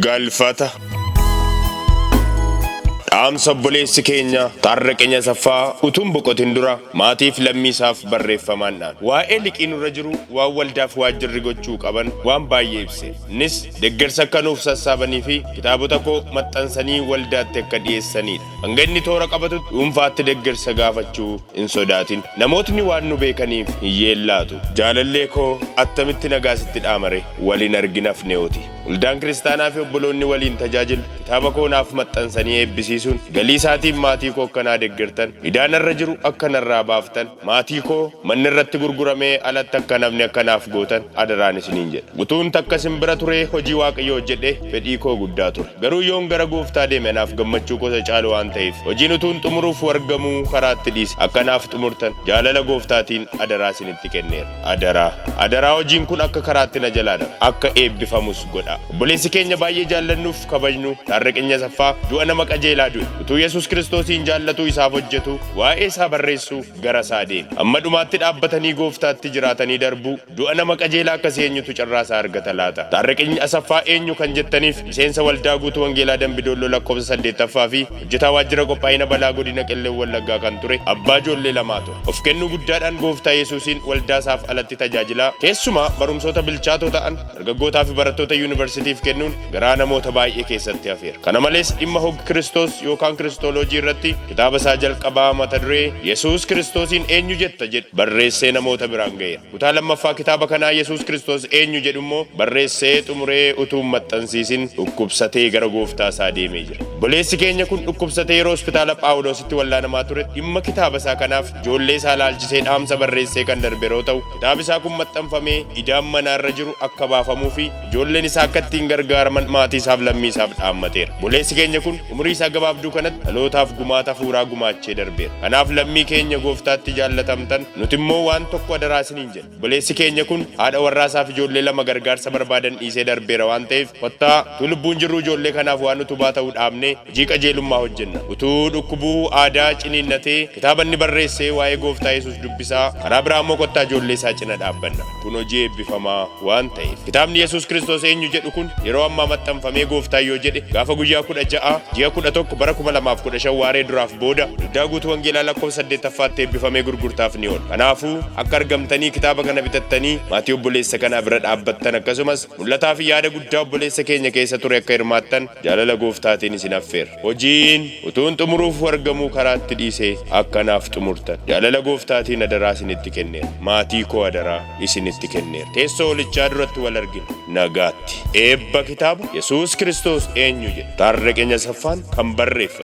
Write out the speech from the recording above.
Galfata. Dhaamsa obboleessi keenya Taarraqeny Asaffaa utuun boqotin dura maatiif lammii isaaf barreeffamaan dhaame. Waa'ee liqii nurra jiru, waan waldaaf waajjirri gochuu qaban waan baay'ee ibse. Innis deggersa akka nuuf sassaabanii fi kitaabota koo maxxansanii waldaatti akka dhiyeessaniidha. Hanga inni toora qabatutti dhuunfaatti deggersa gaafachuu hin sodaatin. Namootni waan nu beekaniif hin yeellaatu. Jaalallee koo, attamitti nagaa sitti dhaamare? Wal hin argin hafne'ooti. Waldaan kiristaanaa fi obboloonni waliin tajaajilu kitaaba koo naaf maxxansanii eebbisiisuun galii isaatiin maatii koo akka naa deggertan, idaa narra jiru akka narraa baaftan, maatii koo manni irratti gurguramee alatti akka hin hafne akka naaf gootan adaraan isiniin jedha. Utuun takka isin bira turee hojii Waaqayyoo hojjedhee fedhii koo guddaa ture. Garuu yoon gara Gooftaa deeme anaaf gammachuu koo isa caalu waan ta'eef, hojiin utuun xumuruuf wargamuu karaatti dhiise akka naaf xumurtan jaalala Gooftaatiin adaraa isinitti kenneera. Adaraa. Adaraa hojiin kun akka karaatti na jalaa hin hafne, akka eebbifamus godhaa. Obboleessi keenya baay'ee jaallannuuf kabajnu Taarreqeny Asaffaa du'a nama qajeelaa du'e. Utuu Yesuus Kiristoosiin jaallatuu isaaf hojjetuu, waa'ee isaa barreessuu gara isaa deeme. Hamma dhumaatti dhaabbatanii Gooftaatti jiraatanii darbuu, du'a nama qajeelaa akkasii eenyutu carraa isaa argata laata? Taarreqeny Asaffaa eenyu kan jettaniif miseensa Waldaa Guutuu Wangeelaa Dambi Doolloo lakkoofsa 8ffaa fi hojjetaa Waajjira Qophaa'ina Balaa Godina Qellem Wallaggaa kan ture abbaa ijoollee lamaa ture. Of kennuu guddaadhaan Gooftaa Yesuusiin waldaa isaaf alatti tajaajilaa, keessumaa barumsoota bilchaatoo ta'an dargaggootaa fi barattoota yuunivarsiitiif kennuun garaa namoota baay'ee keessatti hafeera. Kana malees dhimma hog Kiristoos yookaan Kiristooloojii irratti kitaaba isaa jalqabaa mata duree Yesuus Kiristoosiin Eenyu Jetta? jedhu barreessee namoota biraan ga'eera. Kutaa lammaffaa kitaaba kanaa Yesuus Kiristoos Eenyu jedhu immoo barreessee xumuree utuu hin maxxansiisin dhukkubsatee gara Gooftaa isaa deemee jira. Obboleessi keenya kun dhukkubsatee yeroo hospitaala Phaawuloositti wallaanamaa turetti dhimma kitaaba isaa kanaaf ijoollee isaa ilaalchisee dhaamsa barreessee kan darbe yeroo ta'u, kitaabi isaa kun maxxanfamee idaan manaa irra jiru akka baafamuu fi ijoolleen isaa akka ittiin gargaaraman maatii isaaf lammii isaaf dhaammateera. Obboleessi keenya kun umurii isaa gabaabduu kanatti dhalootaaf gumaata hafuuraa gumaachee darbeera. Kanaaf lammii keenya Gooftaatti jaallatamtan, nuti immoo waan tokko adaraa isiniin jenna. Obboleessi keenya kun haadha warraa isaaf ijoollee 2 gargaarsa barbaadan dhiisee darbeera waan ta'eef kottaa utuu lubbuun jirruu ijoollee kanaaf waan utubaa ta'u dhaabnee hojii qajeelummaa hojjenna. Utuu dhukkubuu aadaa ciniinnatee kitaaba inni barreesse waa'ee Gooftaa Yesuus dubbisaa karaa biraa immoo kottaa ijoollee isaa cina dhaabbanna. Kun hojii eebbifamaa waan ta'eef. Kitaabni Yesuus Kiristoos Eenyu jedhu kun yeroo ammaa maxxanfamee Gooftaan yoo jedhe gaafa guyyaa 16 ji'a 11 bara 2015 waaree duraaf booda Waldaa Guutuu Wangeelaa lakkoofsa 8ffaatti eebbifamee gurgurtaaf ni oola. Kanaafuu akka argamtanii kitaaba kana bitattanii maatii obboleessa kanaa bira dhaabbattan akkasumas mul'ataa fi yaada guddaa obboleessa keenya keessa ture akka hirmaattan jaalala Gooftaatiin isin affeerra. Hojiin utuun xumuruuf wargamuu karaatti dhiise akka naaf xumurtan jaalala Gooftaatiin adaraa isinitti kenneera. Maatii koo adaraa isinitti kenneera. Teessoo olichaa duratti wal argina. Nagaatti. Eebba kitaaba Yesuus Kiristoos Eenyu jedhu Taarreqeny Asaffaan kan barreeffame.